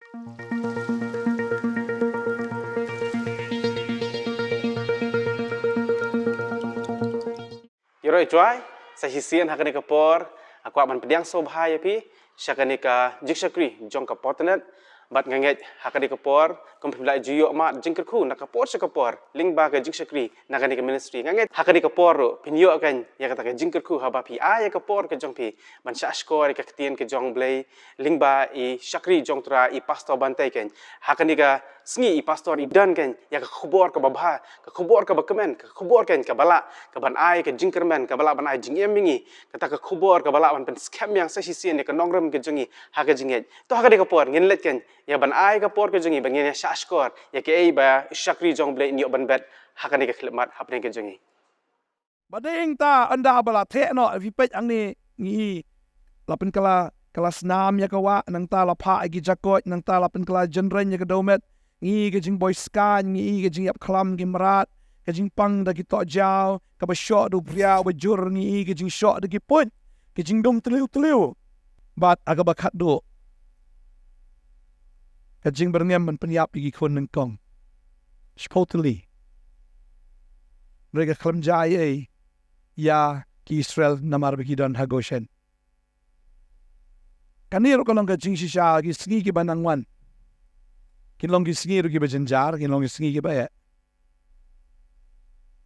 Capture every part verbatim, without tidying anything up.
Ïaroh ïa u Trai, sa shisien ha kane ka por, nga kwah ban pdiang sngewbha ïa phi, sha kane ka jingshakri jong ka Potternet, bad nga ngeit ha kane ka por, kum phi la ju ïoh mad jingkyrkhu na ka por sha ka por, lyngba ka jingshakri na kane ka ministry. Nga ngeit ha kane ka por ruh, phin ïoh kan ïa kata ka jingkyrkhu haba phi ai ïa ka por ka jong phi, ban shah shkor ïa ka ktien ka jong U Blei, lyngba i shakri jong U Trai i Pastor Bantei kan. Ha kane ka sngi i Pastor i don kan ïa ka khubor kaba bha, ka khubor kaba kmen, ka khubor kan kaba lah, kaban ai ka jingkyrmen, kaba lah ban ai jingim ïa ngi, kata ka khubor kaba lah ban pynskhem ïa sa shisien ïa ka nongrim ka jong ngi, ha ka jingngeit. To ha kane ka por, ngin leit kan, ïa ban ai ka por ka jong ngi, ban ngin ïa shah shkor, ïa kaei ba i shakri jong U Blei in ïoh ban bet, ha kane ka khyllipmat, hapdeng ka jong ngi. Ba dei hangta ynda ba la theh noh, phi peit hangne ngi i. La pynkylla, kylla snam ïa ka wah, nangta la phah ïa ki jakoit, nangta la pynkylla jynrein ïa ka dewmet. Ngi i ka jingboi skaiñ, ngi i ka jingïap khlam ki mrad, ka jingpang da ki tohjaw, kaba shoh da u briaw ba jur, ngi i ka jingshoh da ki puit, ka jingdum tliw tliw. Bad ha kaba khatduh, ka jingbyrngem ban pynïap ïa ki khun nyngkong. Shiphew tylli. Hynrei ka khlem jia ei ei ïa ki Israel namar ba ki don ha Goshen. Kane ruh ka long ka jingshisha, ki sngi kiba nang wan kin long ki sngi ruh kiba jynjar, kin long ki sngi kiba eh.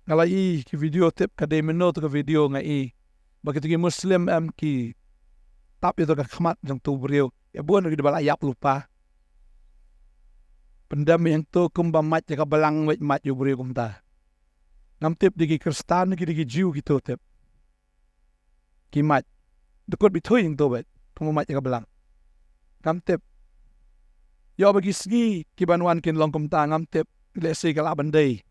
Nga la i ki video tip, ka dei mynno to ka video nga i ba kito ki Muslim em ki tap ïa to ka khmat jong to u briew. Ïa bun ki da ba la ïap lypa. Pyndem ïa to kumba mait ïa ka blang, wei mait ïa u briew kumta. Ngam tip dei ki Khristan, ki dei ki Jiw kito, tip. Ki mait. Dei kut bithui ïa to beit, kumba mait ïa ka blang. Ngam tip. Ïoh ba ki sngi kiban wan kin long kumta, ngam tip. Lehse ka lah ban dei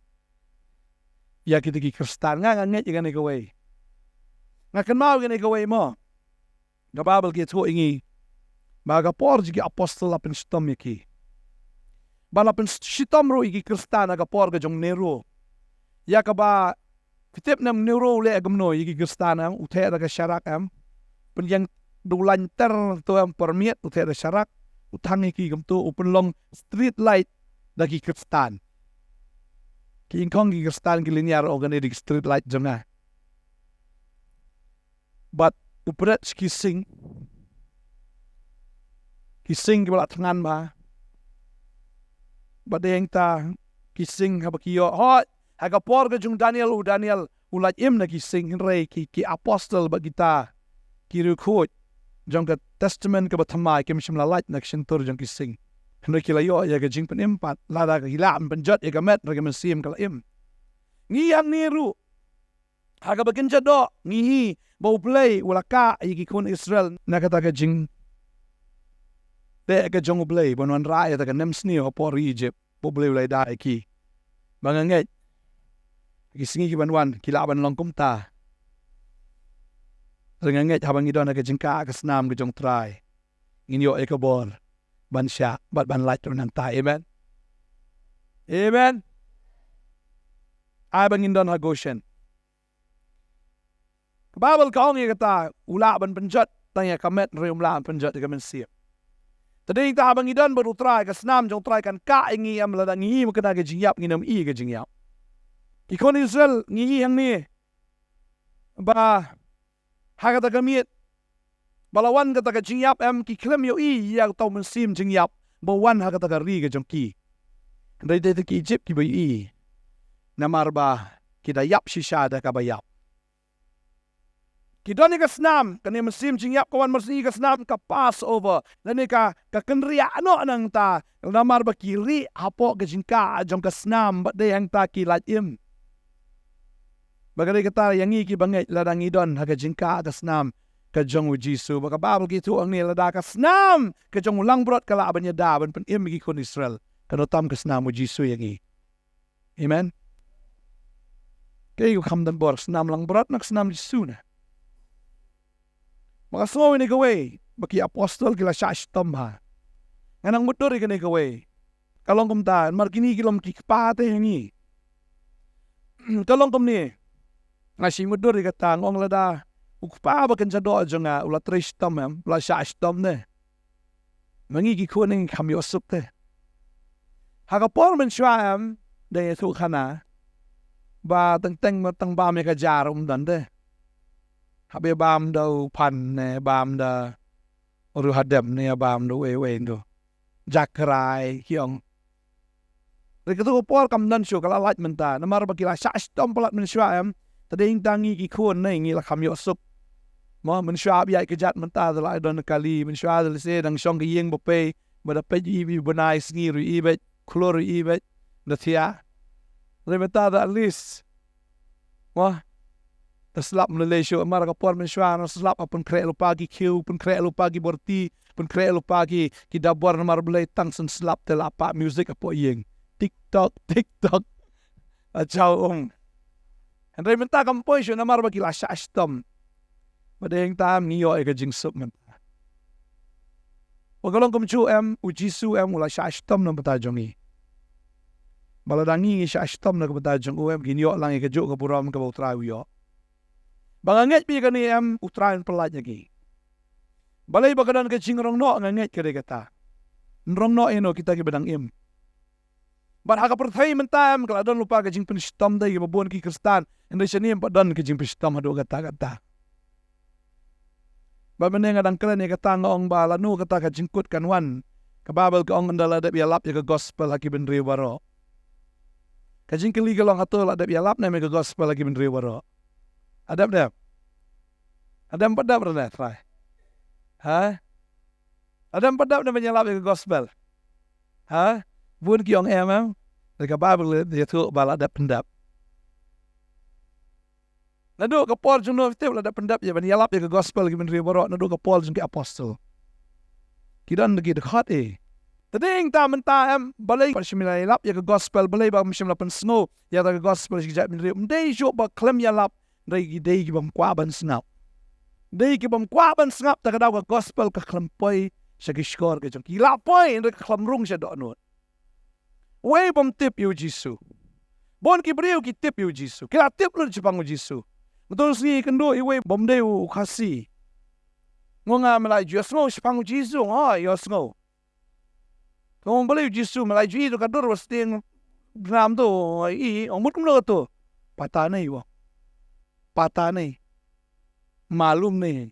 ïa kito ki Khristan. Nga, nga ngeit ïa kane kawei. Nga kynmaw ïa kane kawei mo. Ka Baibl ka ïathuh ïa ngi ba ha ka por jong ki apostol la pynshitom ïa ki. Ba la pynshitom ruh ïa ki Khristan ha ka por ka jong u Nero. Ïa kaba phi tip ne em u Nero u leh kumno ïa ki Khristan em, u theh da ka sharak em. Pynïeng da u lain ter to em, permit, u theh da sharak. U thang ïa ki kumto, u pynlong street light da ki Khristan. Ki ïngkhong ki Khristan ki lynñiar, ong kane dei ki street light jong nga. Bad u pret ki sing. Ki sing kiba la thngan bha. Bad dei hangta ki sing haba ki ïoh. Hooid, ha ka por ka jong u Daniel, u Daniel u lait im na ki sing, hynrei ki, ki apostol bad kita ki riewkhuid jong ka Testament kaba Thymmai kim shym la lait na ka shyntur jong ki sing. Hynrei ki la ïoh ïa ka jingpynim pat, lada ki lah ban pynjot ïa ka met, hynrei ka mynsiem ka la im. Ngi hangne ruh, ha kaba kynja doh, ngi i ba U Blei u la kah ïa ki khun Israel na kata ka jingteh ka jong U Blei ban wanrah ïa kata ka nemsniew hapoh ri Egypt, ba U Blei u la ïada ïa ki. Ba nga ngeit ki sngi kiban wan ki lah ban long kumta. Hynrei nga ngeit haba ngi don ha ka jingkah ka snam ka jong U Trai, ngin ïoh ïa ka bor ban shah bad ban lait ruh nangta. Amen. Amen. Ai ba ngin don ha Goshen. Ka Baibl ka ong ïa kata, u lah ban pynjot tang ïa ka met, hynrei um lah ban pynjot ïa ka mynsiem. Te dei hangta haba ngi don bad U Trai, ka snam jong U Trai kan kah ïa ngi em, lada ngi i mo kane ka jingïap, ngin ym i ka jingïap. Ki khun Israel ngi i hangne ba ha kata ka miet ba la wan kata ka jingïap em, ki khlem ïohi ïa uta u mynsiem jingïap ba wan ha kata ka ri ka jong ki. Hynrei dei te ki Egypt kiba ïohi, namar ba ki da ïap shisha da kaba ïap. Ki don ïa ka snam, kane mynsiem jingïap ka wan mar shisha, ka snam ka Passover, lane ka, ka kynriah noh nangta, namar ba ki rieh hapoh ka jingkah jong ka snam, bad dei hangta ki lait im. Bad ka dei kata ïa ngi kiba ngeit, lada ngi don ha ka jingkah ka snam ka jong U Jisu. Bad ka Baibl ka ïathuh hangne, lada ka snam ka jong U Langbrot ka lah ban ïada ban pynim ïa ki khun Israel, kano tam ka snam U Jisu ïa ngi. Amen. Kaei ka kham don bor, snam langbrot ne snam Jisu ne? Ba nga sngew ïa kane kawei ba ki apostol ki la shah shitom ha. Nga nang mutdur ïa kane kawei. Ka long kumta, namar kine ki long ki kpa te ha ngi. Ka long kumne. Nga shu mutdur ïa kata, nga ong lada u kpa ba kynja doh jong nga u la trei shitom em, u la shah shitom ne. Ma ngi ki khun ngi kham ïoh suk te. Ha ka por mynshuwa em, da ïathuh khana ba teng teng ba tang bam ïa ka jar um don te. Haba bam da u phan ne bam da u riewhadem ne bam da uei uei ndu. Jakrai ki ong. Hynrei kato ka por kam don shuh, ka la lait mynta namar ba ki la shah shitom palat mynshuwa em. Te dei tang ngi ki khun ne ngi la kham ïoh suk. Mo, mynshuwa ba ïaid ka jait mynta te la don kali, mynshuwa te lehse dang shong ka ïing ba pei, ba da peit ïa i bnai sngi ruh ïa i beit, khlur ïa i beit, da thiah. Hynrei mynta te at least Wah, te slap mlele shuh, mar ka por mynshuwa, na slap ha pynkhreh lypa ki khiew, pynkhreh lypa ki borti, pynkhreh lypa ki, ki dabor namar balei tang shen slap te la pah music hapoh ïing. TikTok, TikTok. A jaw um. Hynrei mynta kam poi shuh namar ba ki la shah shitom. Ba dei hangta ngi ïoh ïa ka jingsuk mynta. Ba ka long kumjuh em, u Jisu em, u la shah shitom na ka bynta jong ngi. Ba lada ngi ngi shah shitom na ka bynta jong u em, ngin ïoh lang ïa kajuh ka burom kaba u Trai u ïoh. Ba nga ngeit bha kane em, u Trai un pyllait ïa ngi. Balei ba ka don ka jingrong noh, nga ngeit ka dei kata. Nrong noh ïa no kita kiba dang im. Bad ha ka pyrthei mynta em ka la don lypa ka jingpynshitom da kiba bun ki Khristan. Hynrei shane em pat don ka jingpynshitom haduh katta katta. Bad mynne nga dang kren ïa kata nga ong ba lano kata ka jingkut kan wan. Ka Baibl ka ong ynda la dep ïalap ïa ka gospel ha ki bynriew baroh. Ka jingkylli ka long hato la dep ïalap ne em ïa ka gospel ha ki bynriew baroh. La dep ne em? La dep em pat dep re ne Trai? Ha? La dep em pat dep ne em ban ïalap ïa ka gospel? Ha? Bun ki ong em em. Hynrei ka Baibl ka ïathuh ba la dep pyndep. Naduh ka por jong no phi tip la dep pyndep ïa ban ïalap ïa ka gospel ki bynriew baroh, naduh ka por jong ki apostol. Ki don ki dkhot eh. Te dei hangta mynta em, balei ba shym la ïalap ïa ka gospel, balei ba shym la pynsngew ïa ka gospel sha ki jaitbynriew? Ym dei shuh ba khlem ïalap, hynrei ki dei ki bym kwah ban sngap. Dei ki bym kwah ban sngap, te ka daw ka gospel ka khlem poi sha ki shkor ka jong ki. La poi, hynrei ka khlem rung sha dohnud. Wei bym tip ïa u Jisu. Bun ki briew ki tip ïa u Jisu. Ki la tip lut shaphang u Jisu. Mynta ka sngi kynduh iwei bym dei u Khasi. Nga ong, me la ju ïohsngew shaphang u Jisu? Nga ong, ïohsngew. Nga ong, balei u Jisu, me la ju ïohi da ka dur ba sting bnam to, i, ong, mut kumno kato? Pata nahi, ong. Pata nahi. Malum nahi.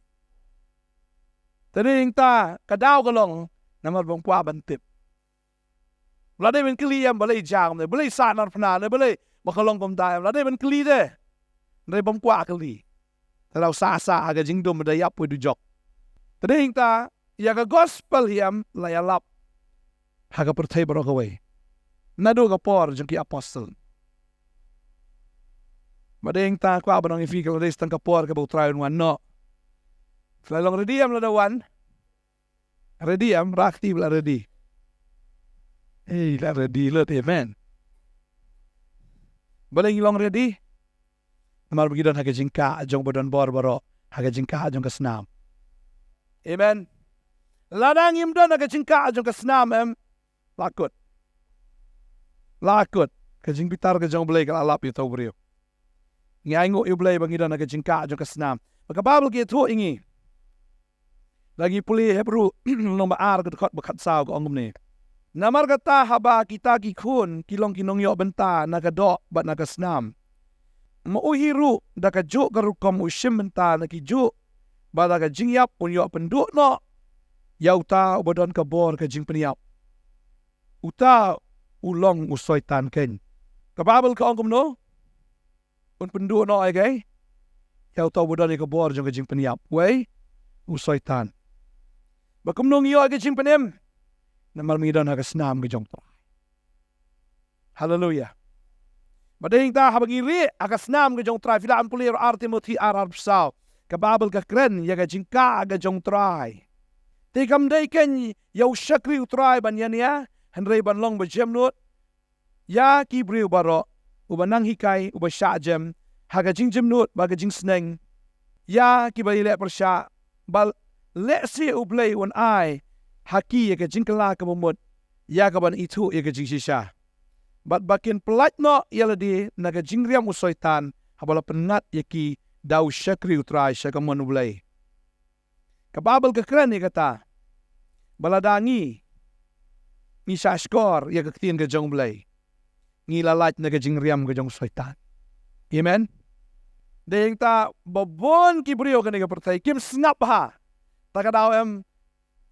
Te dei hangta ka daw ka long namar bym kwah ban tip. La dei ban kylli em balei jam ne, balei sah narphna ne, balei ba ka long kumta em, la dei ban kylli de. Hynrei bym kwah kylli. Te la u sah sah ha ka jingdum da ïap wei dujok. Te dei hangta ïa ka gospel hi em la ïalap ha ka pyrthei baroh kawei. Naduh ka por jong ki apostol. Ba dei hangta kwah ban ong ïa phi ka la dei tang ka por kaba u Trai un wan noh. Phi la long ready em lada wan? Ready em, rah kti ba la ready. Ei, la ready lut, amen. Balei ngi long ready? Namar ba ngi don ha ka jingkah jong ba don bor baroh, ha ka jingkah jong ka snam. Amen. Lada ngim don ha ka jingkah jong ka snam em, la kut. La kut. Ka jingbitar ka jong U Blei ka la lap ïa uta u briew. Ngi ainguh ïa U Blei ba ngi don ha ka jingkah jong ka snam. Ba ka Baibl ka ïathuh ïa ngi. Lada ngi pule Hebru lynnong ba ar ka dkhot ba khatsaw ka ong kumne. Namar kata haba kita ki khun ki long ki nongïoh bynta na ka doh bad na ka snam, ma u hi ruh da kajuh ka rukom u shim bynta na kijuh, bad da ka jingïap un ïoh pynduh noh ïa uta uba don ka bor ka jingpynïap. Uta u long u Soitan keiñ. Ka Baibl ka ong kumno? Un pynduh noh ïa kaei? Ïa uta uba don ïa ka bor jong ka jingpynïap. Wei? U Soitan. Ba kumno ngi ïoh ïa ka jingpynim? Namar ba ngi don ha ka snam ka jong U Trai. Haleluia. Ba dei hangta haba ngi rieh ha ka snam ka jong U Trai, phi lah ban pule Ar Timothi ar, arphew saw. Ka Baibl ka kren ïa ka jingkah ka jong U Trai. Te kam dei keiñ ïa u shakri U Trai ban ïania, hynrei ban long ba jemnud ïa ki briew baroh, uba nang hikai, uba shah jem ha ka jingjemnud bad ka jingsneng, ïa kiba ïaleh pyrshah, ba lehse U Blei un ai ha ki ïa ka jingkylla kaba mut ïa kaban ithuh ïa ka jingshisha, bad ba kin pyllait noh ïa lade na ka jingriam u Soitan, haba la pynngat ïa ki da u shakri U Trai sha ka mon U Blei. Ka Baibl ka kren ïa kata. ba lada ngi, ngi shahshkor ïa ka ktien ka jong U Blei, ngi la lait na ka jingriam ka jong u Soitan. Amen. Dei hangta ba bun ki briew kane ka pyrthei kim sngap bha. Ta ka daw em,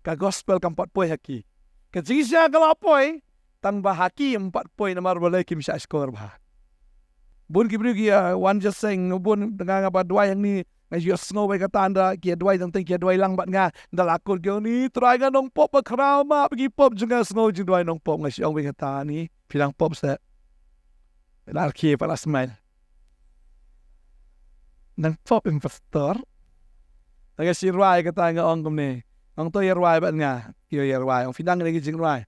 ka gospel kam pat poi ha ki. Ka jingshisha ka la poi, tang ba ha ki ym pat poi namar balei kim shahshkor bha. Bun ki briew ki ïa wan jingïaseng, bun, nga, nga ba duwai hangne, nga ïohsngew ba kata ynda ki ïa duwai, teng teng ki ïa duwai lang bad nga, ynda la kut ki ong, ni Trai nga nongpop bakhraw, map ïa ki pop jong nga, sngew jingduwai nongpop. Nga shu ong ba kata, ni phi nang pop seh. La ki pat la smile. Nang pop em pastor? Nga shu rwai, kata nga ong kumne. Ong to ïa rwai bad nga. Ïa, ïa rwai. Ong phi dang ïa ki jingrwai.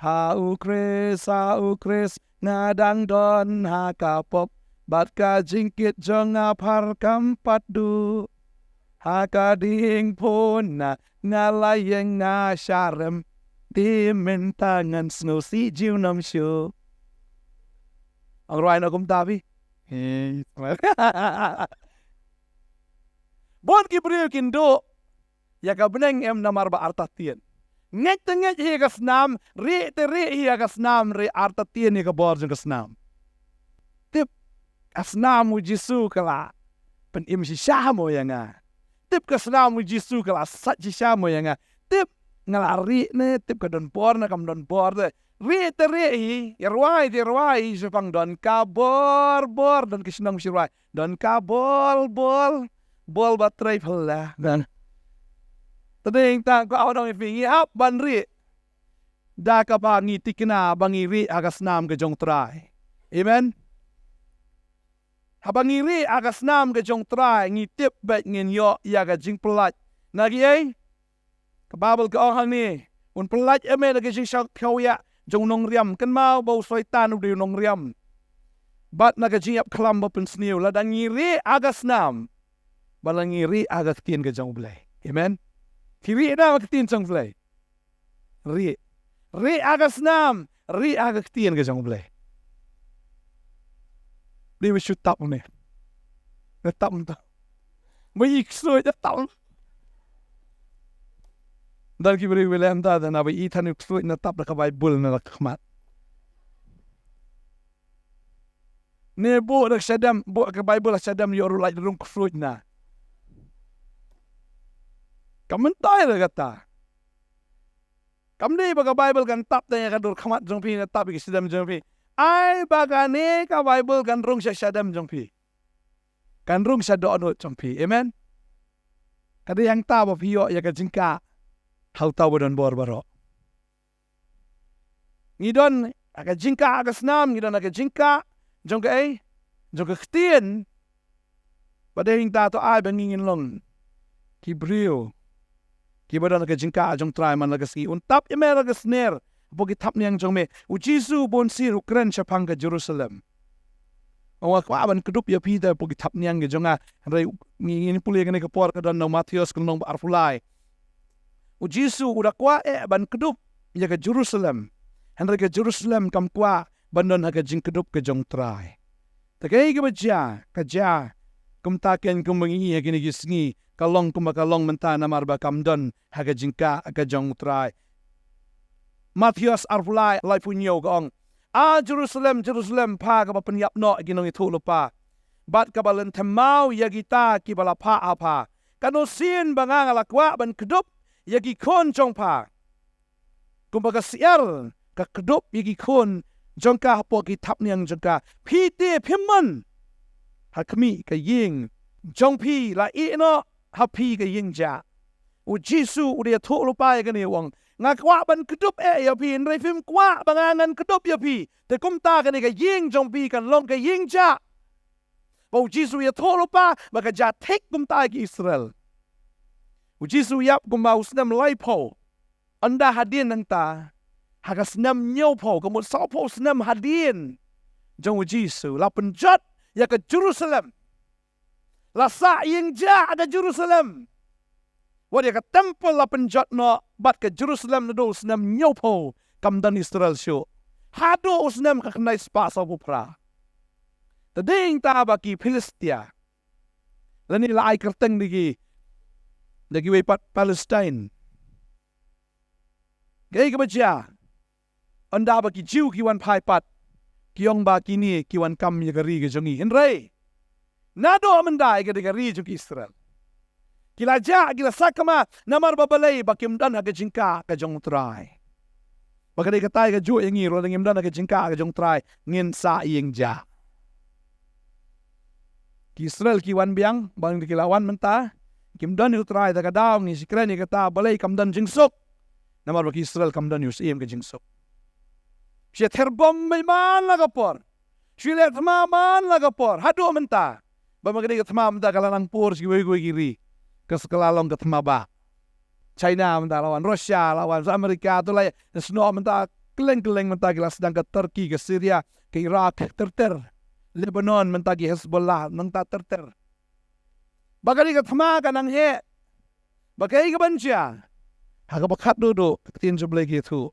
Ha U Khrist, ha U Khrist, nga dang don ha ka pop, bad ka jingkit jong nga phar kam pat duh. Ha ka diengphna nga la ïeng, nga sharem, te mynta ngan sngewsih junom shuh. Ong rwai noh kumta phi. He. Bun ki briew kin duh ïa ka bneng em namar ba artatien. Ngeit te ngeit hi ïa ka snam, rieh te rieh hi ïa ka snam, rieh artatien ïa ka bor jong ka snam. Tip, ka snam U Jisu ka la pynim shisha mo ïa nga? Tip, ka snam U Jisu ka la sait shisha mo ïa nga? Tip, nga la rieh ne? Tip, ka don bor ne kam don bor te? Rieh te rieh hi, ïa rwai te rwai hi, shaphang don ka bor bor, don ka shnong shu rwai. Don ka bol bol, bol ba trei phylla. Te dei tang ko, aw dong ïa phi, ngi hap ban rieh da kaba ngi tikna ba ngi rieh ha ka snam ka jong Trai. Amen. Haba ngi rieh ha ka snam ka jong Trai, ngi tip bad ngin ïoh ïa ka jingpyllait. Na kiei? Ka Baibl ka ong hangne, un pyllait ïa me na ka jingsngewsih jong u nongriam. Kynmaw ba u Soitan u dei u nongriam. Bad na ka jingïap khlam ba pynsniew, lada ngi rieh ha ka snam, bad lada ngi rieh ha ka ktien ka jong U Blei. Amen. Ki rieh na ka ktien jong U Blei. Rieh. Rieh ha ka snam, rieh ha ka ktien ka jong U Blei. Dei ba shu tap ne. Na tap mynta. Ba i ksuid na tap. Don ki briew ba leh mynta, da na ba i than u ksuid na tap da ka Baibl na la khmat. Ne buh da ka shadem, buh ka Baibl ha shadem, ïoh ruh lait rung ksuid na. Ka mynta ïa kata. Kam dei ba ka Baibl kan tap tang ïa ka dur khmat jong phi, na tap ïa ka shadem jong phi. Ai ba kane ka Baibl kan rung sha shadem jong phi. Kan rung sha dohnud jong phi. Amen. Ka dei hangta ba phi ïoh ïa ka jingkah ha uta uba don bor baroh. Ngi don ha ka jingkah ha ka snam, ngi don ha ka jingkah jong kaei? Jong ka ktien. Ba dei hangta to ai ba ngi ngin long ki briew kiba don ha ka jingkah jong Trai man la ka sngi. Un tap ïa me la ka sner hapoh ki thapniang jong me. U Jisu bun sien u kren shaphang ka Jerusalem. Ong, nga kwah ban kdup ïa phi te hapoh ki thapniang ki jong nga. Hynrei ngi, ngin pule kane ka por, ka don na u Mathaios ka lynnong ba arphew lai. U Jisu u da kwah eh ban kdup ïa ka Jerusalem. Hynrei ka Jerusalem kam kwah ban don ha ka jingkdup ka jong Trai. Te kaei kaba jia, ka jia kumta kein kumba ngi ïohi ha kine ki sngi, ka long kumba ka long mynta namar ba kam don ha ka jingkah ka jong Trai. Mathaios arphew lai, laiphew hynñiew ka ong, A Jerusalem, Jerusalem, pha kaba pynïap noh ïa ki nongïathuhlypa bad kaba lynthem maw ïa kita kiba la phah ha pha. Katno sien ba nga, nga la kwah ban kdup ïa ki khun jong pha kumba ka syiar ka kdup ïa ki khun jong ka hapoh ki thapniang jong ka. Phi te phim mon ha khmih ka ïing jong phi, la ïeh noh ha phi ka ïing jah. U Jisu u da ïathuhlypa ïa kane, u ong, nga kwah ban kdup eh ïa phi, hynrei phim kwah ba nga ngan kdup ïa phi. Te kumta kane ka ïing jong phi kan long ka ïing jah. Ba u Jisu u ïathuhlypa ba ka jia thik kumta ïa ki Israel. U Jisu u ïap kumba u snem laiphew. Ynda hadien nangta, ha ka snem hynñiewphew, ka mut sawphew snem hadien jong u Jisu, la pynjot ïa ka Jerusalem. La sah ïing jah ha ka Jerusalem. Wat ïa ka templ la pynjot noh, bad ka Jerusalem naduh u snem hynñiewphew kam don Israel shuh. Haduh u snem ka khyndai spah sawphew phra. Te dei hangta ba ki Philistia, lane la ai kyrteng da ki, da kiwei pat Palestine. Kaei kaba jia? Ynda ba ki Jiw ki wan phai pat, ki ong ba kine ki wan kam ïa ka ri ka jong ngi. Hynrei naduh mynta ïa ka dei ka ri jong ki Israel. Ki la jah, ki la sakma, namar ba balei? Ba kim don ha ka jingkah ka jong U Trai. Ba ka dei kata ïa ka juh ïa ngi ruh, lada ngim don ha ka jingkah ka jong U Trai, ngin sa ïeng jah. Ki Israel ki wan biang, ba ki la wan mynta, kim don ïa U Trai, ta ka daw ngi shu kren ïa kata, balei kam don jingsuk? Namar ba ki Israel kam don ïa u Syiem ka jingsuk. Shu ther bom man la ka por. Shu leh thma man la ka por. Haduh mynta. Ba ma ka dei ka thma mynta ka la nang pur sha kiwei kiwei ki ri. Ka sa ka la long ka thma ba. China mynta la wan, Russia la wan, sa America tu la ïa snoh mynta, kylleng kylleng mynta ki la sdang, ka Turkey, ka Syria, ka Iraq, ter ter. Lebanon mynta ki Hezbollah, nangta ter ter. Ba ka dei ka thma ka nang heh. Ba kaei kaban jia? Ha kaba khatduh duh, ka ktien jong U Blei ka ïathuh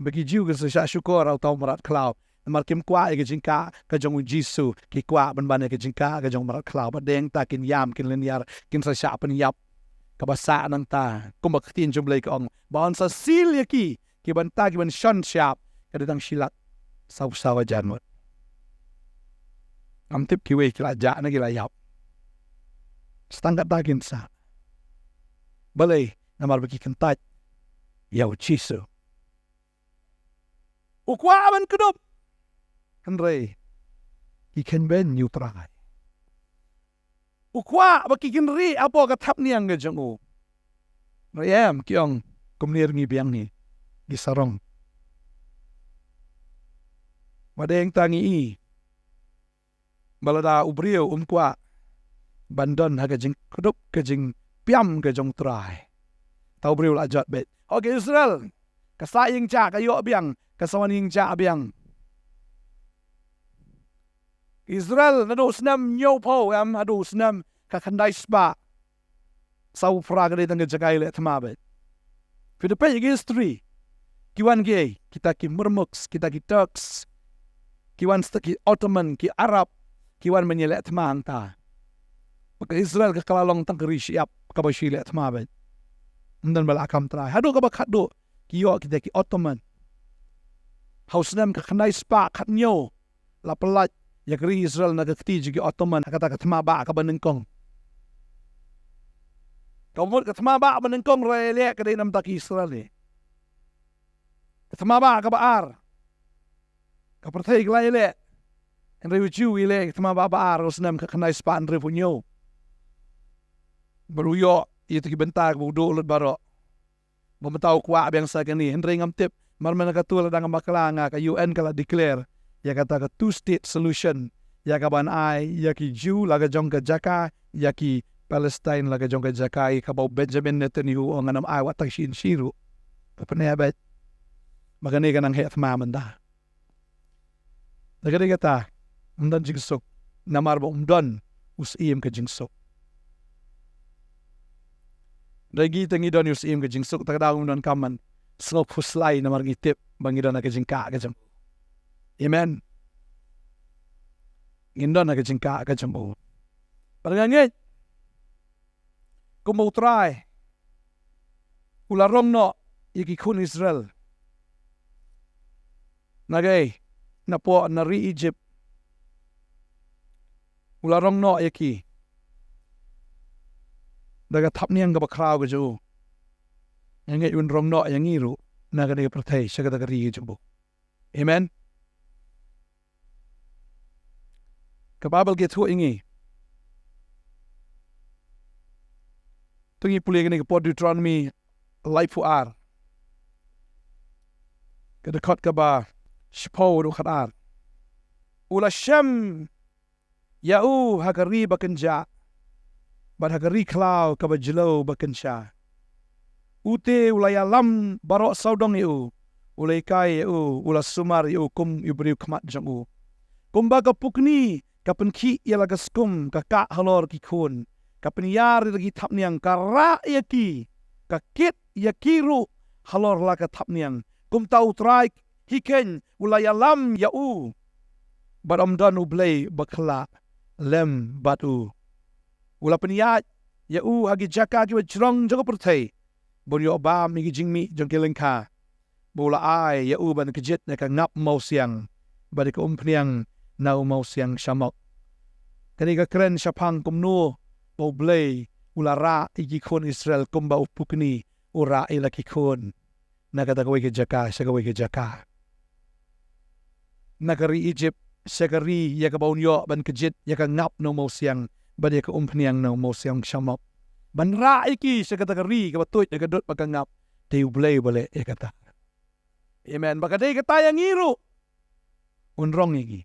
ba ki Jiw kin sa shah shukor ha uta u mrad khlaw. Namar kim kwah ïa ka jingkah ka jong U Jisu, ki kwah ban ban ïa ka jingkah ka jong u mrad khlaw. Ba dei hangta kin ïam, kin lynñiar, kin sa shah pynïap. Kaba sah nangta, kumba ka ktien jong U Blei ka ong, ba yn sa seal ïa ki, ki bynta ki ban shon shyiap, ka dei tang shi lak saw phew saw hajar ngut. Ngam tip kiwei ki la jah ne ki la ïap. Sa tang kata kin sah. Balei? Namar ba ki kyntait ïa U Jisu. U kwah ban kdup. Hynrei ki kynbeiñ ïa U Trai. U kwah ba ki kynrieh hapoh ka thapniang ka jong u. Hynrei em, ki ong, kumne ruh ngi biang, ngi, ngi sarong. Ba dei hangta ngi i ba lada u briew um kwah ban don ha ka jingkdup, ka jingpiam ka jong U Trai, uta u briew la jot beit. Ho ki Israel, ka sa ïeng jah, ka ïoh biang, ka sa wan ïeng jah biang. Israel naduh u snem hynñiewphew, em, haduh u snem khatkhyndai spah saw phra ka dei tang ka jaka ïaleh thma beit. Phi da peit ïa ki history, ki wan kiei? Kita ki Murmuks, kita ki Turks, ki wan stet, ki Ottoman, ki Arab, ki wan ban ïaleh thma hangta. Ba ka Israel ka, ka la long tang ka ri shyiap kaba shu ïaleh thma beit. Ym don ba la kham trai. Haduh kaba khatduh ki ïoh kita ki Ottoman. Ha u snem khatkhyndai spah khathynñiew la pyllait ïa ka ri Israel na ka kti jong ki Ottoman ha kata ka thma bah kaba nyngkong. Ka mut ka thma bah ba nyngkong ruh ïaleh ka dei namar ki Israel hi. Ka thma bah kaba ar, ka pyrthei ka la ïaleh. Hynrei u Jiw u ïaleh ka thma bah ba ar ha u snem khatkhyndai spah hynriewphew hynñiew. Bad u ïoh ïa kita ki bynta kaba u duh lut baroh. Ba mynta u kwah biang sa kane, hynrei ngam tip, mar mynta katu lada ngam bakla nga, ka U N ka la declare ïa kata ka two state solution, ïa kaban ai ïa ki Jiw la ka jong ka jaka, ïa ki Palestine la ka jong ka jaka, ïa kaba u Benjamin Netanyahu u ong, ngan ym ai wat tang shi inshi ruh. Ba pyneh beit. Ba kane ka nang heh thma mynta. Da ka dei kata, ym don jingsuk, namar ba um don u Syiem ka jingsuk. Hynrei ngi te ngi don ïa u Syiem ka jingsuk, ta ka daw ngim donkam ban sngew khuslai namar ngi tip ba ngi don ha ka jingkah ka jong u. Amen. Ngin don ha ka jingkah ka jong u. Bad nga ngeit kumba U Trai u la rong noh ïa ki khun Israel. Na kaei? Na pdeng na ri Egypt. U la rong noh ïa ki da ka thapniang kaba khraw ka jong u. Nga ngeit un rong noh ïa ngi ruh na kane ka pyrthei sha kata ka ri ka jong u. Amen. Ka Baibl ka ïathuh ïa ngi. To ngin pule kane ka por, Deuteronomy laiphew ar, ka dkhot kaba shiphew haduh khatar. U la shem ïa u ha ka ri bakynjah bad ha ka ri khlaw kaba jylliew bakynshah. U te u la ïalam baroh sawdong ïa u, u la hikai ïa u, u la sumar ïa u kum u briew khmat jong u. Kumba ka pukni ka pynkhih ïa la ka skum ka kah halor ki khun, ka pynïar ïa la ki thapniang, ka rah ïa ki, ka kit ïa ki ruh halor la ka thapniang. Kumta U Trai hi keiñ u la ïalam ïa u bad ym don u blei ba khyllah lem bad u. U la pynïaid ïa u ha ki jaka kiba jrong jong ka pyrthei, ban ïoh bam ïa ki jingmih jong ki lyngkha ba u la ai ïa u ban kjit ïa ka ngap mawsiang bad ïa ka umphniang na u mawsiang shamok. Kane ka kren shaphang kumno ba U Blei u la rah ïa ki khun Israel kumba u pukni u rah ïa la ki khun na kata kawei ka jaka sha kawei ka jaka, na ka ri Egypt sha ka ri ïa kaba un ïoh ban kjit ïa ka ngap na u mawsiang bad ïa ka umphniang na u mawsiang shamok, ban rah ïa ki sha kata ka ri kaba tuid ïa ka dud bad ka ngap. Te U Blei u ba leh ïa kata. Amen. Ba ka dei kata ïa ngi ruh, un rong ïa ngi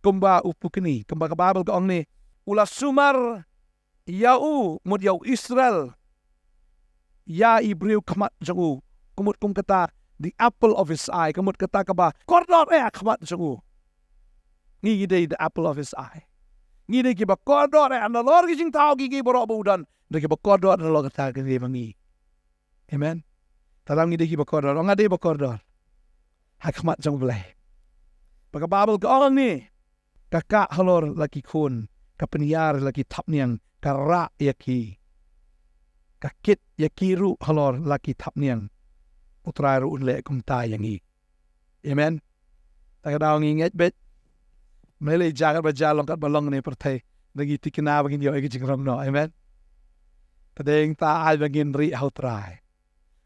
kumba u pukni, kumba ka Baibl ka ong ne, u la sumar ïa u, mut ïa u Israel, ïa i briew khmat jong u. Ka mut kum kata, the apple of his eye, ka mut kata kaba kordor eh ha khmat jong u. Ngi ngi dei the apple of his eye. Ngi dei kiba kordor eh nalor ki jingthaw kiei kiei baroh ba u don, dei kiba kordor nalor kata ka dei ma ngi. Amen. Te ngi dei kiba kordor, ong nga dei ba kordor ha khmat jong U Blei. Ba ka Baibl ka ong ne, ka kah halor la ki khun, ka pynïar la ki thapniang, ka rah ïa ki, ka kit ïa ki ruh halor la ki thapniang. U Trai ruh un leh kumta ïa ngi. Amen. Te ka daw ngi ngeit beit, mlei lei jaka ba ja long katba long ne pyrthei, da ngi tikna ba ngin ïoh ïa ki jingrong noh. Amen. Te dei ta ai ba ngin rieh ha U Trai.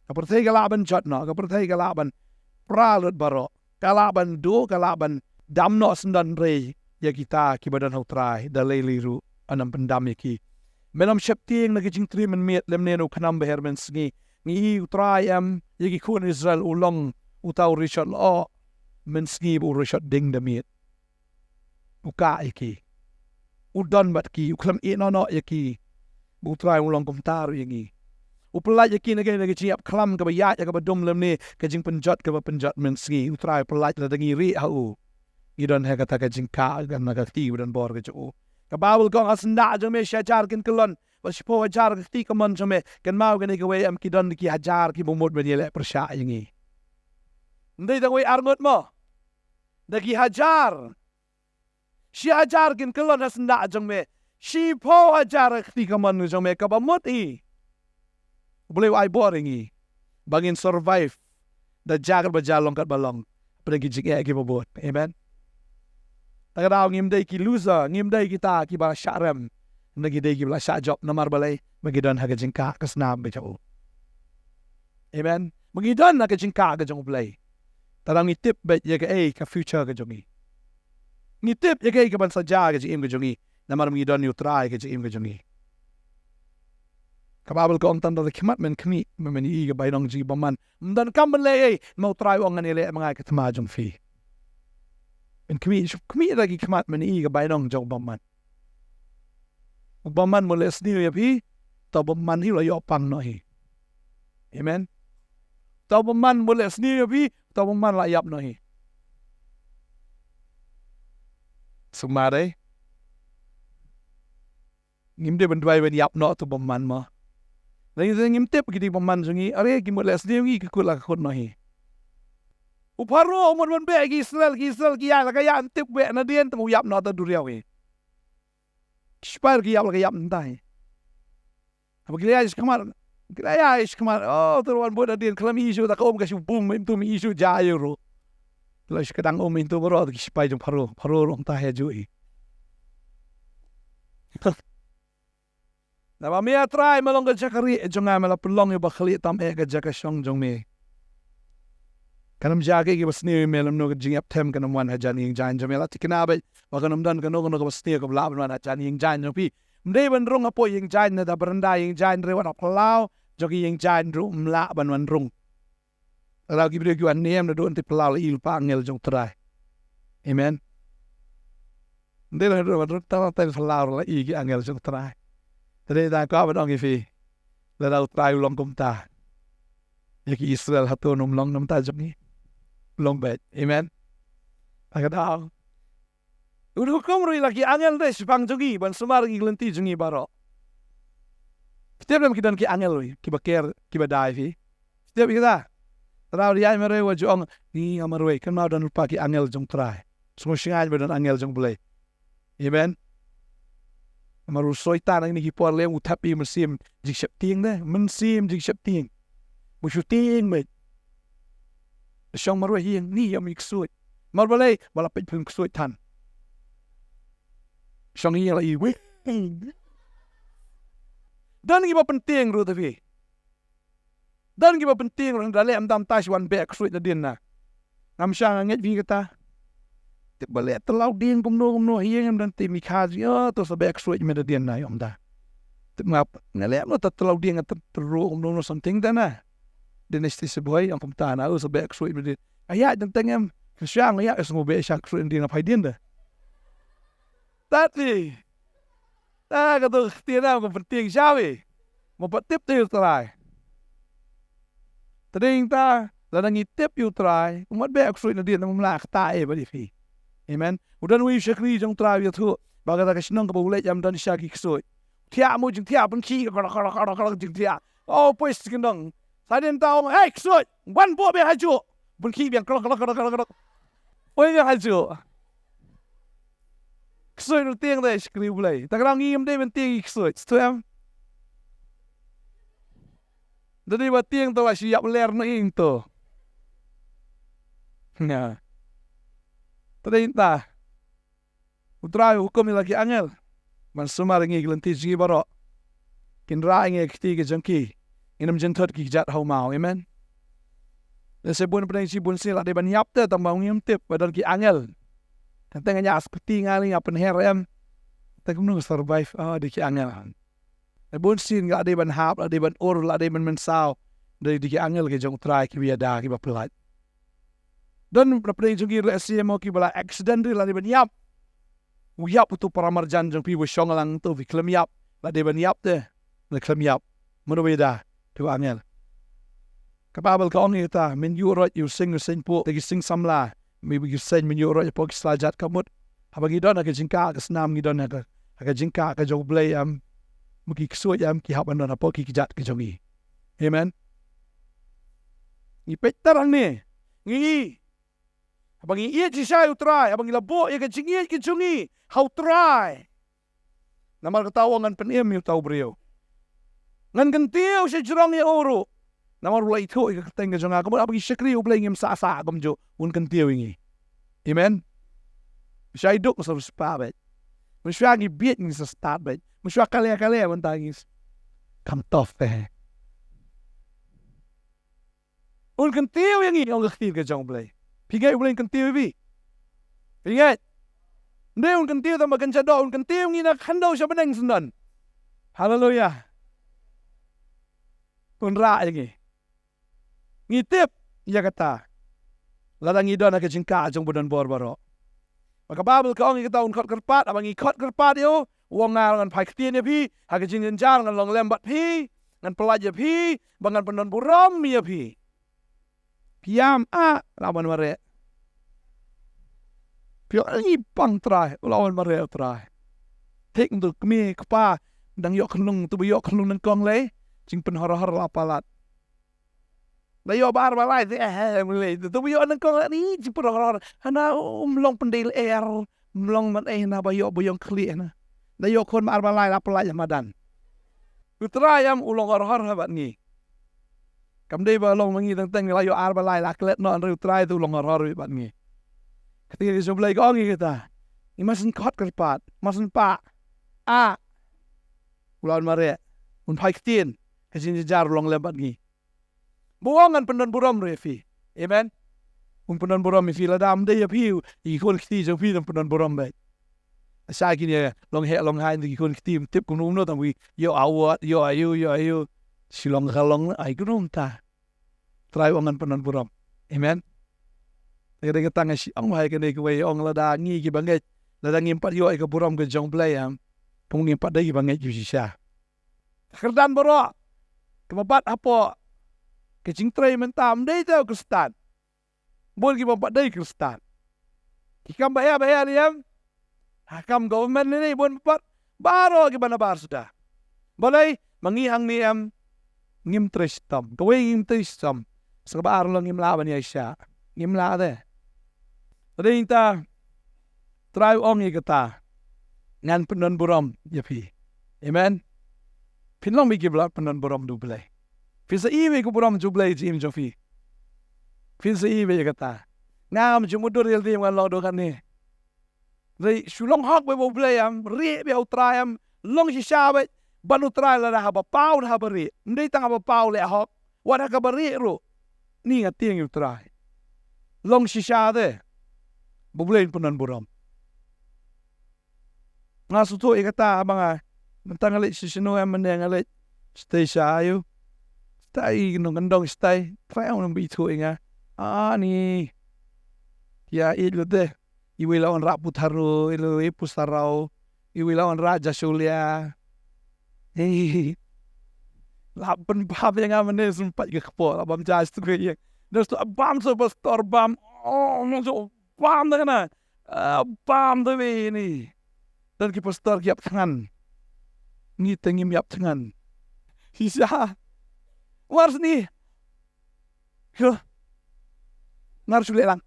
Ka pyrthei ka lah ban jot noh, ka pyrthei ka lah ban pra lut baroh, ka lah ban duh, ka lah ban dam noh syndon, hynrei ïa kita kiba don ha U Trai da lei lei ruh un ym pyndam ïa ki. Me nym sheptieng na ki jingtrei mynmiet lymne na u khnam ba her mynsngi. Ngi i U Trai em, ïa ki khun Israel u long uta u rishot lyoh mynsngi bad u rishot ding da miet. U kah ïa ki, u don bad ki, u khlem ïeh noh noh ïa ki. Bad U Trai u long kumta ruh ïa ngi. U pyllait ïa ki na ka, na ka jingïap khlam kaba ïaid ïa kaba dum lymne ka jingpynjot kaba pynjot mynsngi. U Trai u pyllait lada ngi rieh ha u. Ngi don ha kata ka jingkah na ka kti ba don bor ka jong u. Ka Baibl ka ong, ha syndah jong me shi hajar kin kyllon bad shiphew hajar ka kti kamon jong me. Kynmaw kane kawei em, ki don da ki hajar kiba mut ban ïaleh pyrshah ïa ngi. Ym dei tang wei ar ngut mo, da ki hajar. Shi hajar kin kyllon ha syndah jong me, shiphew hajar ka kti kamon jong me kaba mut hi. U Blei u ai bor ïa ngi ba ngin survive da ja katba ja, long katba long, hapdeng ki jingeh kiba bun. Amen. Te ka daw ngim dei ki loser, ngim dei kita kiba shah rem, ngi dei kiba la shah jop. Namar balei? Ba ngi don ha ka jingkah ka snam ka jong u. Amen. Ba ngi don ha ka jingkah ka jong U Blei. Te ngi tip beit ïa kaei ka future ka jong ngi. Ngi tip ïa kaei kaban sa jia ka jingim ka jong ngi. Namar ngi don ïa U Trai ka jingim ka jong ngi. Ka Baibl ka ong, tang da la khmat men khmih, men ïohi ïa ka bainong jong ki bymman. Ym don kam ban leh ei, namar U Trai u ong, ngan ïaleh ma nga ïa ka thma jong phi. Men khmih, shu khmih da ki khmat, men ïohi ïa ka bainong jong u bymman. U bymman mut leh sniew ïa phi, uta u bymman hi u la ïoh pang noh hi. Amen. Uta u bymman mut leh sniew ïa phi, uta u bymman la ïap noh hi. Sumar ei. Ngim dei ban duwai ban ïap noh uta u bymman mo. Lada ngim tip kiti ki bymman jong ngi, are ki mut leh sniew ïa ngi, ki kut la ki kut noh hi. U Pharaoh u mut ban beh ïa ki Israel, ki Israel ki ïaid la ka ïaid, ym tip beh nadien, tang u ïap noh ta duriaw hi. Ki sipai ki ïap la ka ïap nangta hi. Haba ki la ïaid shakhmat, ki la ïaid shakhmat, oh, te wan bud hadien, khlem ïohi shuh, ta ka um ka shu bum, mynta ym ïohi shuh jia aïu ruh. Ki la shu kdang um mynta baroh, ki sipai jong Pharaoh, Pharaoh ruh kumta hi, ju hi. Naba me, A Trai, me long ka jaka rieh jong nga, me la pynlong ïa uba khlieh tam eh ka jaka shong jong me. Kan ym jia kiei kiei ba sniew ïa me, lymno ka jingïap them kan ym wan hajan ïing jaiñ jong me. La thikna beit ba kan ym don kano kano kaba sniew kaba lah ban wan hajan ïing jaiñ jong phi. Ym dei ban rung hapoh ïing jaiñ, na da baranda ïing jaiñ, hynrei wat ha phyllaw jong ka ïing jaiñ ruh ym lah ban wan rung. Lada ki briew ki wan niam naduh hangtei phyllaw, la i lypa angel jong U Trai. Amen. Ym dei la rung, tang tang phyllaw la i ki angel jong U Trai. Te dei tang kwah ban ong ïa phi, lada U Trai u long kumta ïa ki Israel, hato ym long na bynta jong ngi? Long beit. Amen. Te ka daw u hukum ruh ïa la ki angel de shaphang jong ngi ban sumar ïa ki lynti jong ngi baroh. Phi tip lem ki don ki angel ruh kiba care, kiba da ïa phi. Phi tip ïa kata? Te daw ïa marwei wat ju ong, ngi nga marwei, kynmaw don lypa ki angel jong U Trai. Sngewsih ngin ba don angel jong U Blei. Amen. Namar u Soitan ha kine ki por lei u thep ïa u mynsiem jingsheptieng de, mynsiem jingsheptieng. Ba shu tieng beit. Shong marwei ha ïing, ngi ïa mi ksuid. Mar balei? Ba la peit film ksuid than. Shong ha ïing la i wi. Don kiba pyntieng ruh te phi. Don kiba pyntieng ruh, da leh ym dam tai shi wan beh ksuid nadien na. Ngam shang, nga ngeit phi kata. Tip ba leh tyllaw dieng kumno kumno ha ïing, em don te mi kha ji, ïa to sa beh ksuid me nadien na, ïa ym da. Tip nga, nga leh kumno ta tyllaw dieng, ta tyrru kumno kumno something ta na. Dynasty Siboi ong kumta na, u sa beh ksuid me nadien. Ïa teng teng em. Shang ïa, sngew beh shang ksuid nadien, nga phai dien da. Tati. Ta ka tu ktien na ka pyntieng shawi. Mo pat tip te ïa u Trai. Tadei ta, lada ngi tip ïa u Trai, u mat beh ksuid nadien, ym lah kata eh bad ïa phi. Amen. U don wi u shakri jong u Trai u ïathuh ba kata ka shnong kaba u leit em don sha ki ksuid. Thiah mo jingthiah pynkhih, jingthiah. Oh, poi sha ki nong. Sa dien ta ong, "Hei, ksuid, wan buh biang ha juh." Pynkhih biang, krok, krok, krok, krok, krok. Poi biang ha juh. Ksuid ruh tieng de, shakri U Blei. Ta ka daw ngi ngim dei ban tieng ïa ki ksuid. Sngewthuh em? Da dei ba tieng to la shu ïap ler noh ïing to. Nga. Tadei ta. U Trai u hukum ïa la ki angel ban sumar ïa ngi ki lynti jong ngi baroh. Kin rah ïa ngi ha ki kti ki jong ki. Ngin ym jynthut ki kjat ha u maw. Amen. Lehse bun pdeng shi bun sien la dei ban ïap te tang ba ngim tip ba don ki angel. Tang te nga ñiah spiti nga lei nga pynher em. Te kumno survive, ah, dei ki angel. Te bun sien nga la dei ban hap, la dei ban ur, la dei ban mynsaw. Dei, dei ki angel ki jong u Trai kiba ïada kiba pyllait. Don na pdeng jong ngi lehse mo kiba la accident, la dei ban ïap. U ïap uto u para marjan jong phi ba shong lang to, phi khlem ïap, la dei ban ïap te, la khlem ïap. Mano ba ïada? Te u angel. Ka Baibl ka ong ïa kata, men ïuh roit ïa u seng, u seng puh, te ki seng samla, me ki seng men ïuh roit hapoh ki sla jait ka mut. Haba ngi don ha ka jingkah ka snam, ngi don ha ka, ha ka jingkah ka jong U Blei em, mo ki ksuid em, ki hap ban don hapoh ki kjat ki jong ngi. Amen. Ngi peit tang hangne. Ngi, haba ngi ïeit shisha ïa u Trai, haba ngi la buh ïa ka jingïeit ka jong ngi ha u Trai. Namar kata u ong ngan pynim ïa uta u briew. Ngan kyntiew sha jrong ïa u ruh. Namar u la ithuh ïa ka kyrteng ka jong nga. Ka mut haba ngi shakri U Blei ngim sah sah kumjuh, un kyntiew ïa ngi. Amen. Mynshuwa duk sa riewspah beit. Mynshuwa ngi bieit ngi sa stad beit. Mynshuwa kale kale mynta ngi s-, kam tough te. Un kyntiew ïa ngi, ong ka ktien ka jong U Blei. Phi ngeit U Blei un kyntiew ïa phi? Phi ngeit? Ym dei un kyntiew tang ba kynja doh, un kyntiew ïa ngi na khyndew sha bneng syndon. Haleluya. Un rah ïa ngi. Ngi tip ïa kata. Lada ngi don ha ka jingkah jong ba don bor baroh. Ba ka Baibl ka ong ïa kata un khot kyrpad, haba ngi khot kyrpad ïa u, u ong nga ngan phai ktien ïa phi, ha ka jingjynjar ngan long lem bad phi, ngan pyllait ïa phi, ba ngan pyndon burom ïa phi. Phi ïam ah, la wan mareh. Phi ong ngi pang Trai, u la wan mareh u Trai. Thik ndu kmie kpa, dang ïoh khunlung, tu ba ïoh khunlung nyngkong lei, jingpynhor hor la palat. Da ïoh ba ar ba lai te, eh, eh, mlei. Te, te ba ïoh nyngkong la ni, jingpynrong rong. Hana, um long pyndei lyer, um long man ei hana ba ïoh ba ïong khlieh hana. Da ïoh khun ba ar ba lai la pyllait ha madan. U Trai em u long hor hor ha bad ngi. Kam dei ba long ma ngi teng teng la ïoh ar ba lai la klet noh, hynrei u Trai te u long hor hor ha bad ngi. Kata ka jong Blei ka ong ïa kita. Ngi must khot kyrpad, must pah. Ah. U la wan mareh. Un phai ktien. Ka jingjynjar u long lem bad ngi. Ba u ong ngan pyndon burom ruh ïa phi. Amen. Un pyndon burom ïa phi, lada ym dei ïa phi, ïa ki khun kti jong phi dang pyndon burom beit. Sa kine long heh long haiñ ki khun kti, ym tip kumno kumno tang wi ïoh award, ïoh aïu, ïoh aïu. Shi long ka long ai kumno mynta. Trai u ong ngan pyndon burom. Amen. Te ka dei kata nga shu ong bha ïa kane kawei, ong lada ngi kiba ngeit, lada ngim pat ïoh ïa ka burom ka jong Blei em, pynban ngim pat dei kiba ngeit ki shisha. Ka kyrdan baroh kaba bat hapoh ka jingtrei mynta ym dei tang u Khristan. Bun kiba ym pat dei Khristan. Ki kam ba heh ba heh lei em. Ha kam government lei lei bun pat. Baroh kiba nabar suda. Balei? Ma ngi hangne em. Ngim trei shitom. Kawei ngim trei shitom. Sa kaba ar long ngim lah ban ïaishah. Ngim lah de. Te dei ta Trai u ong ïa kata. Ngan pyndon burom ïa phi. Amen. Phin long bad kiba la pyndon burom da U Blei. Phin sa ïoh ïa ka burom jong U Blei ha jingim jong phi. Phin sa ïohi beit ïa kata. Ngam ju mutdur ïa lade ngan long duh katne. Dei shu long hok beit bad U Blei em, rieh beit ha U Trai em, long shisha beit bad U Trai lada haba paw da haba rieh. Ym dei tang haba paw leh hok, wat ha kaba rieh ruh. Ni nga tieng ïa U Trai. Long shisha te. Ba U Blei un pyndon burom. Nga sngewthuh ïa kata haba nga, mynta nga leit sha shano em mynne, nga leit shatei sha ïu, shatei nongkyndong shatei, Trai ong ba ithuh ïa nga. Ani. Ïa ïeit lut te. Iwei la wanrah Putharoh, iwei Pusaraw, iwei la wanrah Jashulya. Hei. La pynbam ïa nga mynne sympat ka kpoh, la bam judge tu ka ïa. Nang tu bam sa pastor bam. Oh, nang tu bam da kana. Ah, bam da bini. Don ki pastor ki ïap thngan. Ngi te ngim ïap thngan. Shisha. War sni. Yo. Ngar shu leh lang.